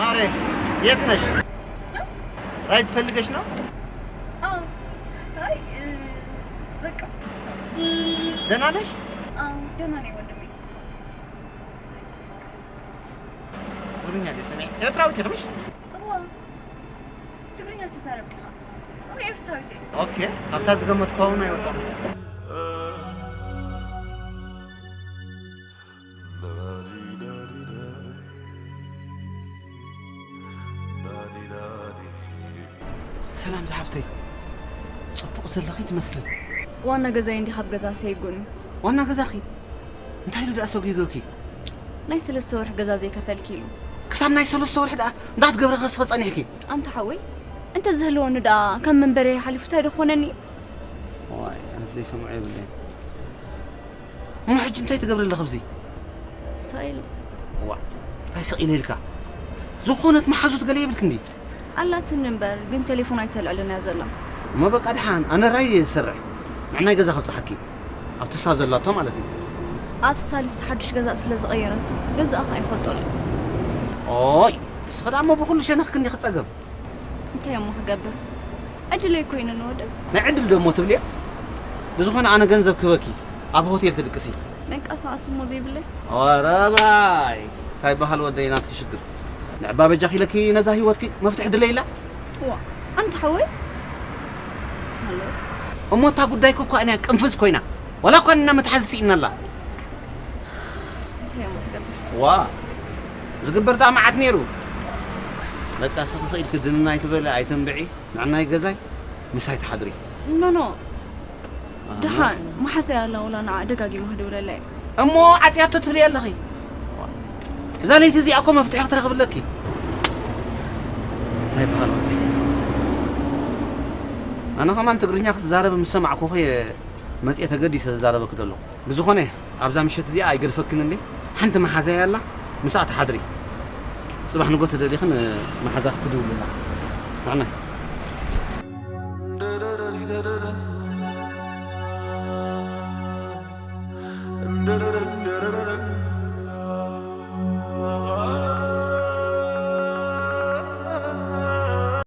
ማሬ፣ የት ነሽ? ራይድ ፈልገሽ ነው? አዎ። አይ እ፣ በቃ ደህና ነሽ? አዎ ደህና ነኝ ወንድሜ። ትግርኛ ደስ ይለኝ። ኤርትራዊ ዲኽምሽ? እዋ ትግርኛ ትዛረብ ዲኻ? እው ኤርትራዊት እየ። ኦኬ፣ ካብታ ዝገመትኩ እውን ኣይወጻኹ። ሰላም ዝሓፍተይ፣ ጽቡቕ ዘለኺ ትመስሊ። ዋና ገዛይ እንዲኻ ኣብ ገዛ ሰይጉኒ። ዋና ገዛኺ እንታይ ኢሉ ደኣ ሰጒጎኪ? ናይ ሰለስተ ወርሒ ገዛ ዘይከፈልኪ ኢሉ። ክሳብ ናይ ሰለስተ ወርሒ ደኣ እንዳትገብረ ከስኸ ጸኒሕኪ? ኣንታ ሓወይ እንተ ዝህልወኒ ደኣ ከም መንበሪ ሓሊፉ እንታይ ዶ ክኾነኒ? ዋይ ኣነስ ዘይሰምዖ የብለይ። እሞ ሕጂ እንታይ ትገብሪ ኣለኺ ኣብዚ? ስታይል ዋ እንታይ ስቕ ኢለ ኢልካ? ዝኾነት መሓዙት ገለ የብልክ እንዲ? ኣላትኒ እምበር ግን ቴሌፎን ኣይተልዕልን እያ ዘላ። እሞ በቃ ድሓን ኣነ ራይ እየ ዝሰርሕ። ንዕናይ ገዛ ከብፅሓኪ ኣብቲ እሳ ዘላቶ ማለት እዩ። ኣብ ሳልስቲ ሓዱሽ ገዛ ስለ ዝቐየረት ገዛኣ ከኣ ይፈልጦ ኣሎ። ኦይ እስኺ ደኣ እሞ ብኩሉ ሸነኽኪ እንዲኺ ጸገም። እንታይ እሞ ክገብር ዕድለይ ኮይኑ ንወደ ናይ ዕድል ደሞ ትብልያ? ብዝኾነ ኣነ ገንዘብ ክህበኪ ኣብ ሆቴል ትድቅሲ። መንቀሳቐሲ እሞ ዘይብለይ ኧረ ባይ እንታይ በሃል ወደይ ናትኪ ሽግር። ንዕባ በጃኺ ኢለኪ ነዛ ህይወትኪ መፍትሒ ድለይላ። ዋ ኣንታ ሓወይ እሞ እታ ጉዳይኪ እኳ እያ ቅንፍዝ ኮይና ዋላ እኳ እና መትሓዚ ስኢና ኣላ። እንታይ እሞ ክገብር ዋ ዝግበር ደኣ መዓት ነይሩ። በቃ ስኺ ስኢልኪ ድንና ኣይትበሊ ኣይተንብዒ። ንዕናይ ገዛይ ምሳይ ትሓድሪ። ኖ ኖ ድሓን መሓሰይ ኣላ ወላ ንዓ ደጋጊማ ክድውለላ እየ። እሞ ዓፅያቶ ትብሊ ኣለኺ። እዛ ለይቲ እዚኣ እኮ መፍትሒ ክትረኽብለኪ። እንታይ በሃል ኣነ ከማን ትግርኛ ክትዛረብ ምስ ሰማዕኩኺ እየ መፅየ ተገዲሰ ዝዛረበኪ ዘለኹ። ብዝኾነ ኣብዛ ምሸት እዚኣ ኣይገድፈክን እንዴ ሓንቲ መሓዛይ ኣላ ምስኣ ትሓድሪ። ፅባሕ ንጎ ተደሊኽን መሓዛኺ ትድውልላ። ንዕና